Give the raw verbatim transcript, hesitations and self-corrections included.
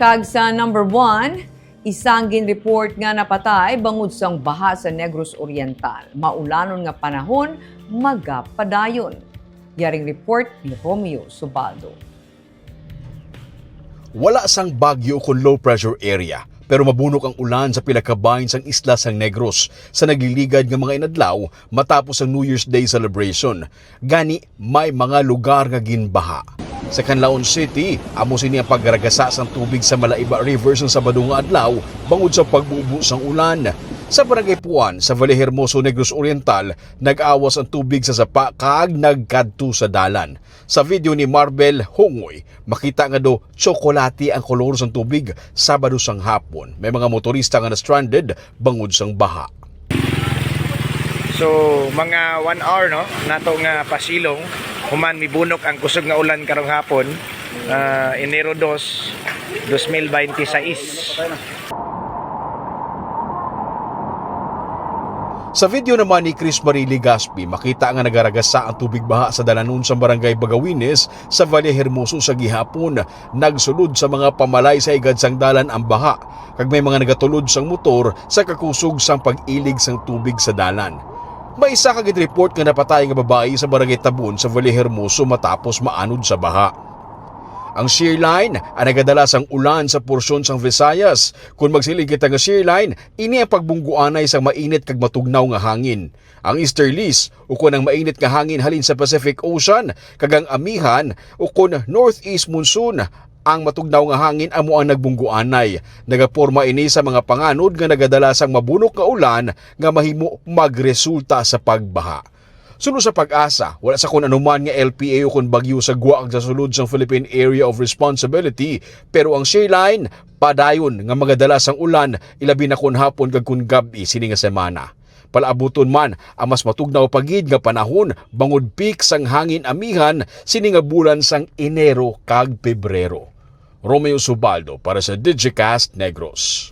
Kag sa number one, isa ang ginreport nga napatay bangod sang baha sa Negros Oriental. Maulanon nga panahon magapadayon. Yaring report ni Romeo Subaldo. Wala sang bagyo kon low pressure area, pero mabunok ang ulan sa pila ka bahin sang isla sang Negros sa nagliligad nga mga inadlaw matapos ang New Year's Day celebration. Gani, may mga lugar nga ginbaha. Sa Canlaon City, amo sini ang pagragasa sang tubig sa Malaiba River sang Sabado nga adlaw bangod sa pagbubo sang ulan. Sa Barangay Puan, sa Valle Hermoso, Negros Oriental, nag-awas ang tubig sa sapa kag nagkadto sa dalan. Sa video ni Marbel Hongoy, makita nga do tsokolate ang kolor sang tubig Sabado sang hapon. May mga motorista nga na-stranded bangod sang baha. So, mga one hour, no, nato nga pasilong, human mibunok ang kusog nga ulan karong hapon, ah, Enero dos, dos mil binte seis. Sa video naman ni Chris Marie Legaspi, makita nga nagaragasa ang tubig baha sa dalanon sa Barangay Bagawines sa Valle Hermoso sa gihapon. Nagsulod sa mga pamalay sa higad sang dalan ang baha, kag may mga nagatulod sang motor sa kakusog sang pag-ilig sang tubig sa dalan. May isa ka ginreport nga napatay nga babayi sa Barangay Tabon sa Valle Hermoso matapos maanod sa baha. Ang shear line ang nagadala sang ulan sa porsyon sang Visayas. Kon magsiling kita nga shear line, ini ang pagbungguanay sang mainit kag matugnaw nga hangin. Ang easterlies, ukon ang mainit nga hangin halin sa Pacific Ocean, kag ang amihan, ukon northeast monsoon, ang matugnaw nga hangin amo ang nagbungguanay. Nagaporma ini sa mga panganod nga nagadala sang mabunok nga ulan nga mahimo magresulta sa pagbaha. Suno sa PAGASA, wala sa kon anuman nga L P A o kon bagyo sa gwa kag sa sulod sang Philippine Area of Responsibility, pero ang shear line padayon nga magadala sang ulan, ilabi na kon hapon kag kon gab-i sini nga semana. Palaabuton man ang mas matugnaw pa gid nga panahon bangod peak sang hangin amihan sini nga bulan sang Enero kag Pebrero. Romeo Subaldo para sa Digicast Negros.